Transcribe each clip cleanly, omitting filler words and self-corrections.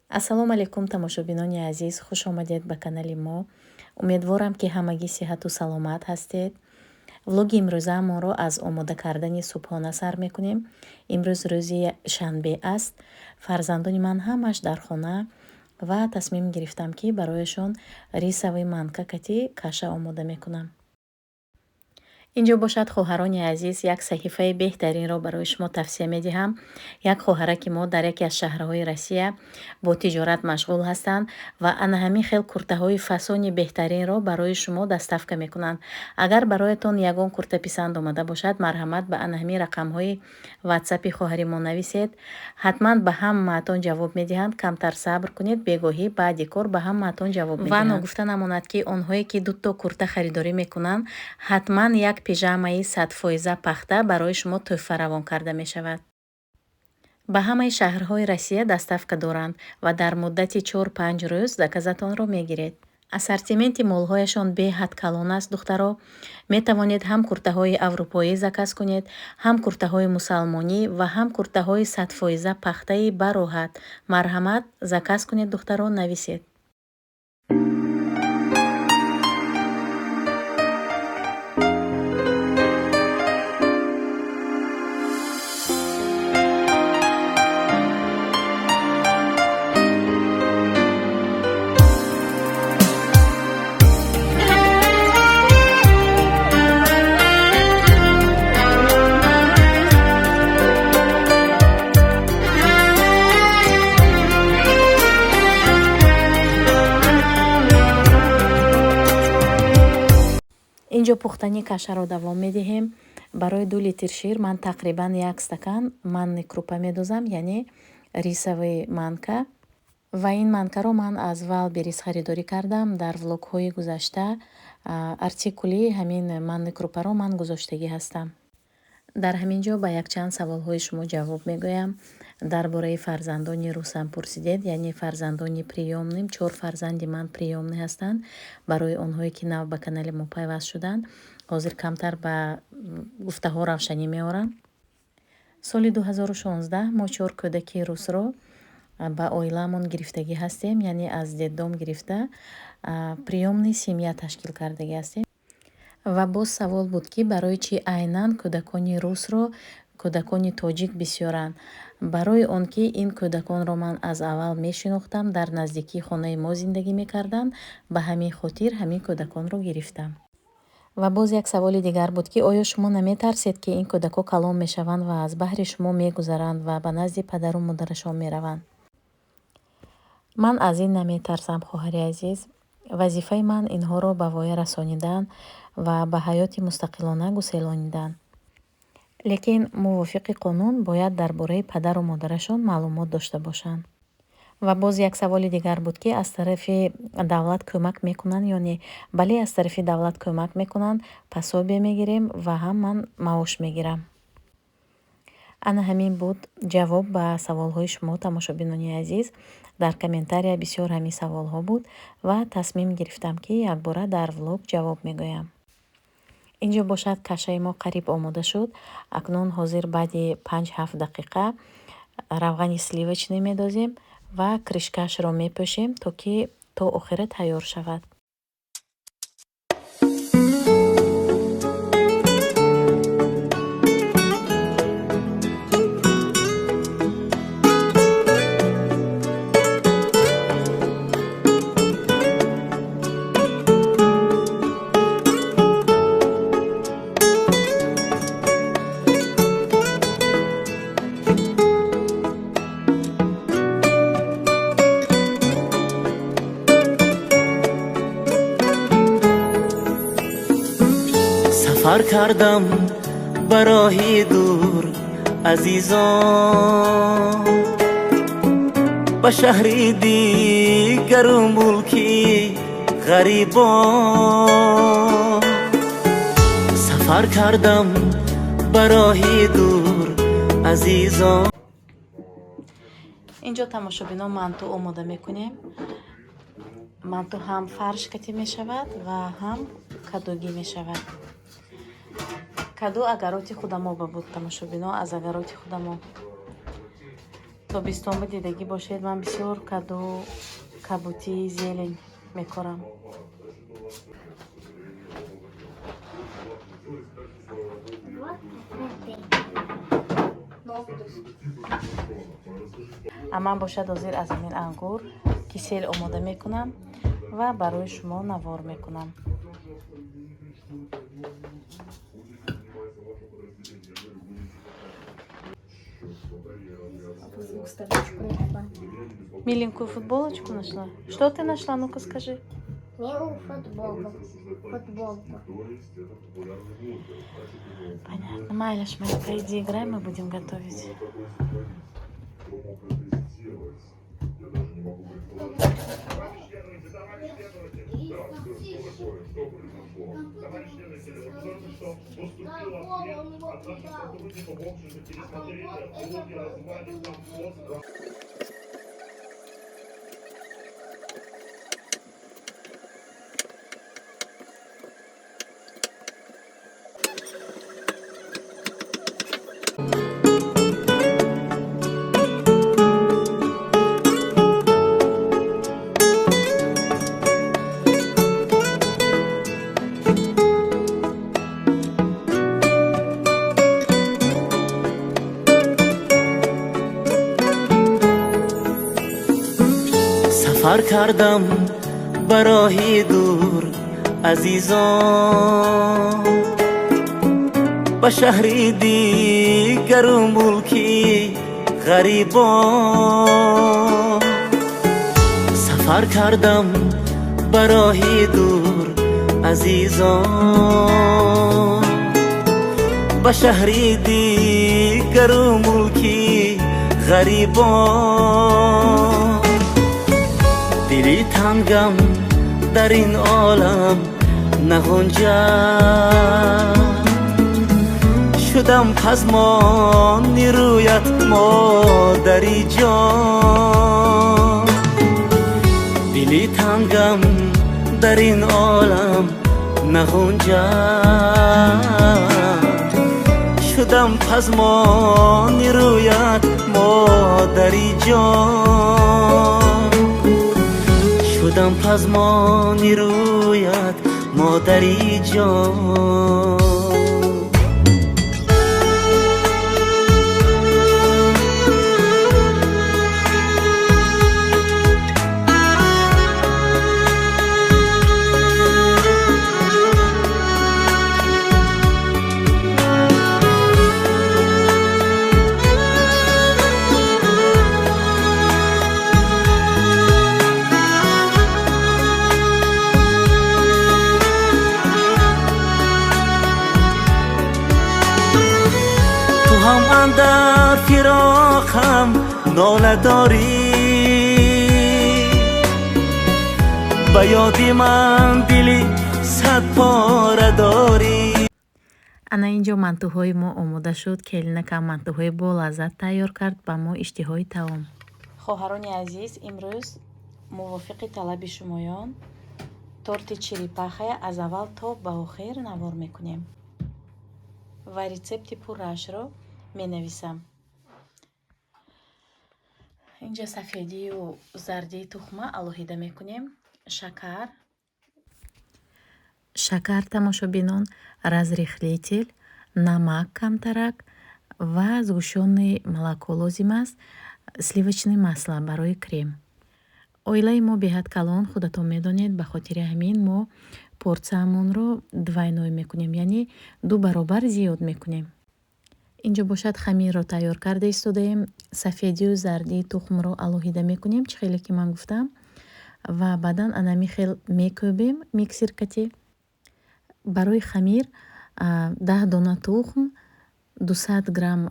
Ассалому алайкум, тамошобинони азиз, хуш омадед ба канали мо. Умедворам, ки ҳамагӣ сиҳату саломат ҳастед. Влоги имрӯзаамонро аз омода кардани субҳона сар мекунем. Имрӯз рӯзи шанбе аст. Фарзандони ман ҳамаш дар хона ва тасмим гирифтам, ки барояшон рисовый манка кати каша омода мекунам. Инҷо бошад, хоҳарони азиз, як саҳифаи беҳтаринро барои шумо тавсия медиҳам. Як хоҳараки мо дар яке аз шаҳрҳои Россия бо тиҷорат машғул ҳастанд ва ана ҳамин хел куртаҳои фасони беҳтаринро барои шумо доставка мекунанд. Агар бароятон ягон курта писанд омада бошад, марҳамат, ба ана ҳамин рақамҳои ватсапи хоҳари мо нависед. Ҳатман ба ҳамаатон ҷавоб медиҳанд. Камтар сабр кунед, бегоҳӣ баъди кор ба ҳамаатон ҷавоб медиҳанд. Ва ногуфта намонад, ки онҳое ки дуто курта харидорӣ мекунанд, ҳатман як пижамаи 100% пахта барои шумо тӯҳфа равон карда мешавад. Ба ҳамаи шаҳрҳои Россия доставка доранд ва дар муддати 4-5 рӯз заказатонро мегиред. Ассортименти молҳояшон беҳад калон аст, духтаро. Метавонед ҳам куртаҳои аврупоӣ заказ кунед, ҳам куртаҳои мусалмонӣ ва ҳам куртаҳои 100% пахтаи бароҳат. Марҳамат, заказ кунед, духтаро, нависед. Инҷо пухтани кашаро давом медиҳем. Барои 2 литр шир ман тақрибан як стакан манный крупа медозам, яъне рисовый манка. Ва ин манкаро ман аз Вайлдберриз харидорӣ кардам. Дар влогҳои гузашта артикули ҳамин манный крупаро ман гузоштагӣ ҳастам. Дар ҳамин ҷо ба якчанд саволҳои шумо ҷавоб мегӯям. Дар бораи фарзандони русам пурсидед, яъне фарзандони приёмным. Чор фарзанди ман приёмный ҳастанд. Барои онҳое, ки нав ба канали мо пайваст шуданд, ҳозир камтар ба гуфтаҳо равшанӣ меорам. Соли 2016 мо чор кӯдаки русро ба оилаамон гирифтагӣ ҳастем, яъне аз детдом гирифта приёмный семья ташкил кардагӣ ҳастем. Ва боз савол буд, ки барои чӣ айнан кӯдакони русро кӯдакони тоҷик бисёранд. Барои он ки ин кӯдаконро ман аз аввал мешинохтам, дар наздикии хонаи мо зиндагӣ мекарданд, ба ҳамин хотир ҳамин кӯдаконро гирифтам. Ва боз як саволи дигар буд, ки оё шумо наметарсед, ки ин кӯдакҳо калон мешаванд ва аз баҳри шумо мегузаранд ва ба назди падару модарашон мераванд? Ман аз ин наметарсам, хоҳари азиз. Вазифаи ман инҳоро ба воя расонидан ва ба ҳаёти мустақилона гуселонидан. Лекин мувофиқи қонун бояд дар бораи падару модарашон маълумот дошта бошанд. Ва боз як саволи дигар буд, ки аз тарафи давлат кӯмак мекунанд ё не. Бале, аз тарафи давлат кӯмак мекунанд, пособие мегирем ва ҳам ман маош мегирам. Ана ҳамин буд ҷавоб ба саволҳои шумо, тамошобинони азиз. Дар комментария бисёр ҳамин саволҳо буд ва тасмим гирифтам, ки якбора дар влог ҷавоб мегӯям. Инҷо бошад, кашаи мо қариб омода шуд. Акнун ҳозир баъди 5-7 дақиқа равғани сливочный медозем ва крышкаашро мепӯшем, то ки то охира тайёр шавад. Сафар кардам ба роҳи дур, азизон, ба шаҳри дигару мулки ғарибон. Сафар кардам ба роҳи дур, азизон. Инҷо, тамошобино, манту омода мекунем. Манту ҳам фарш катӣ мешавад ва ҳам кадугӣ мешавад. Каду огороди худамо ба буд, тамошобино, аз огороди худамо. Тобистон дидагӣ бошед, ман бисёр каду, кабутӣ, зелень мекорам. Вот это. А ман бошад, ҳозир аз ҳамин ангур кисел омода мекунам ва барои шумо навор мекунам. Выставочку нашла. Миленькую футболочку нашла? Что ты нашла? Ну-ка скажи. Милую футболку. Футболку. Понятно. Майлаш, Малика, иди играй, мы будем готовить. Сафар кардам ба роҳи дур, азизон, ба шаҳри дигару мулки ғарибон. Сафар кардам ба роҳи дур, азизон, ба шаҳри дигару мулки ғарибон. Дили тангам дар ин олам нағунҷад, шудам пазмони рӯят, модари ҷон. Дили тангам дар ин олам нағунҷад, шудам пазмони рӯят, модари ҷон. Шудам пазмони рӯят, модари ҷон. Ту ҳам андар фироқам нола дорӣ, ба ёди ман дили садпора дорӣ. Ана инҷо мантуҳои мо омода шуд. Келинакам мантуҳои болаззат тайёр кард, ба мо иштиҳои таом. Хоҳарони азиз, имрӯз мувофиқи талаби шумоён торти черепахая аз аввал то ба охир навор мекунем ва рецепти пурраашро менависам. Инҷа сафедию зардии тухма алоҳида мекунем. Шакар. Шакар, тамошобинон, разрыхлитель, намак камтарак ва сгущённое молоко лозим аст, сливочное масло барои крем. Оилаи мо беҳад калон, худатон медонед, ба хотири ҳамин мо порсияамонро двойной мекунем, яъне ду баробар зиёд мекунем. Инҷо бошад, хамирро тайёр карда истодаем. Сафедию зардии тухмро алоҳида мекунем, чӣ хеле ки ман гуфтам, ва баъдан анами хел мекӯбем миксеркати. Барои хамир 10 дона тухм, 200 грамм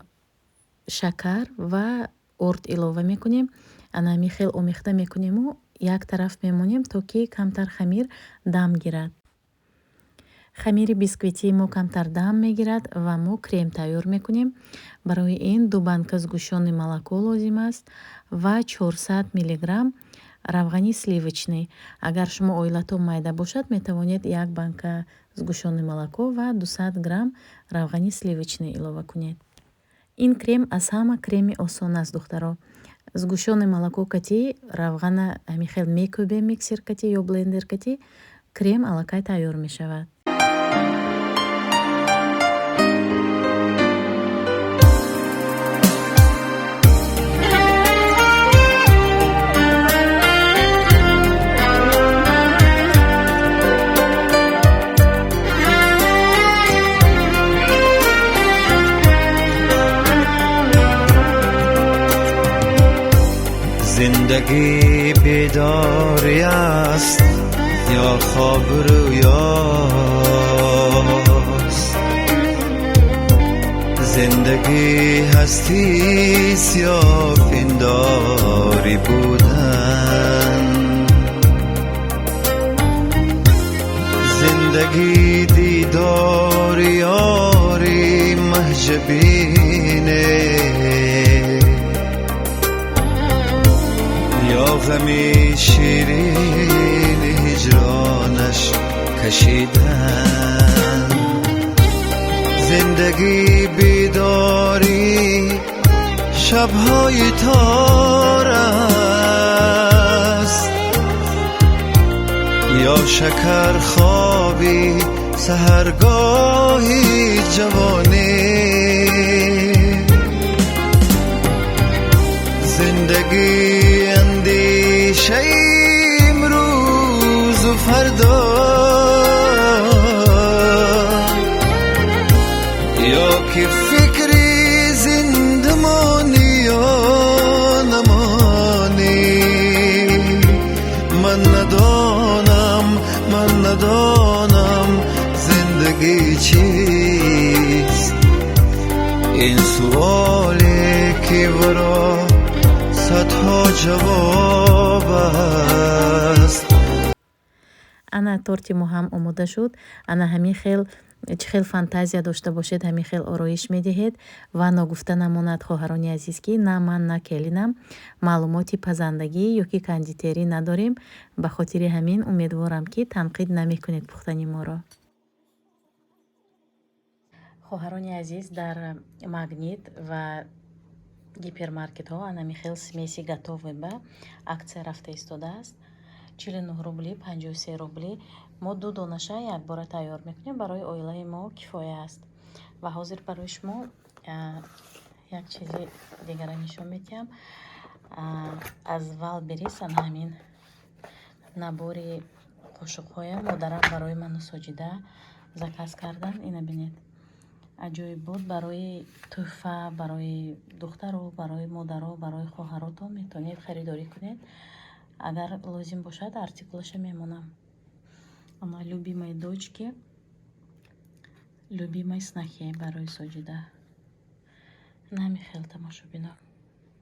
шакар ва орд илова мекунем. Анами хел омехта мекунему як тараф мемонем, то ки камтар хамир дам гирад. Хамири бисквитии мо камтар дам мегирад ва мо крем тайёр мекунем. Барои ин ду банка сгущённое молоко лозим аст ва 400 миллиграмм равғани сливочный. Агар шумо оилатон майда бошад, метавонед як банка сгущённое молоко ва 200 грамм равғани сливочный илова кунед. Ин крем аз ҳама креми осон аст, духтаро. Сгущённое молоко кати равғана ҳамин хел мекӯбем, миксер кати ё блендер кати, крем аллакай тайёр мешавад. زندگی بیداری است یا خواب رویاست؟ زندگی هستی یا پنداری بودن؟ زندگی دیدار یاری مهجبینه یا غمی شیرین هجرانش کشیدن؟ زندگی بیداری شبهای تار است یا شکر خوابی سحرگاهی جوانی؟ زندگی اندیشه امروز و فردا یا که فکری زندمانی یا نمانی؟ من ندانم، من ندانم زندگی چیست. این سوالی که ورا صدها جواب است. Ана, торти мо ҳам омода шуд. Ана, ҳамин хел, чӣ хел фантазия дошта бошед, ҳамин хел ороиш медиҳед. Ва ногуфта намонад, хоҳарони азиз, ки на ман, на келинам маълумоти пазандагӣ ё ки кондитерӣ надорем. Ба хотири ҳамин умедворам, ки танқид намекунед пухтани моро. Хоҳарони азиз, дар Магнит ва гипермаркетҳо анами хел смеси готовый ба акция рафта истодааст: 49 рубли, 53 рубли. Мо ду донаша якбора тайёр мекунем, барои оилаи мо кифоя аст. Ва ҳозир барои шумо як чизи дигара нишон медиҳам. Аз Вайлдберриз ана ҳамин набори қошуқҳоя модарам барои ману Соҷида заказ кардан. Ина бинед, аҷоиб буд. Барои тӯҳфа, барои духтаро, барои модаро, барои хоҳаротон метавонед харидорӣ кунед. Агар лозим бошад, артикулаша мемонам. Ана, любимой дочке, любимой снохе, барои Соҷида. Ҳамин хел, тамошобино.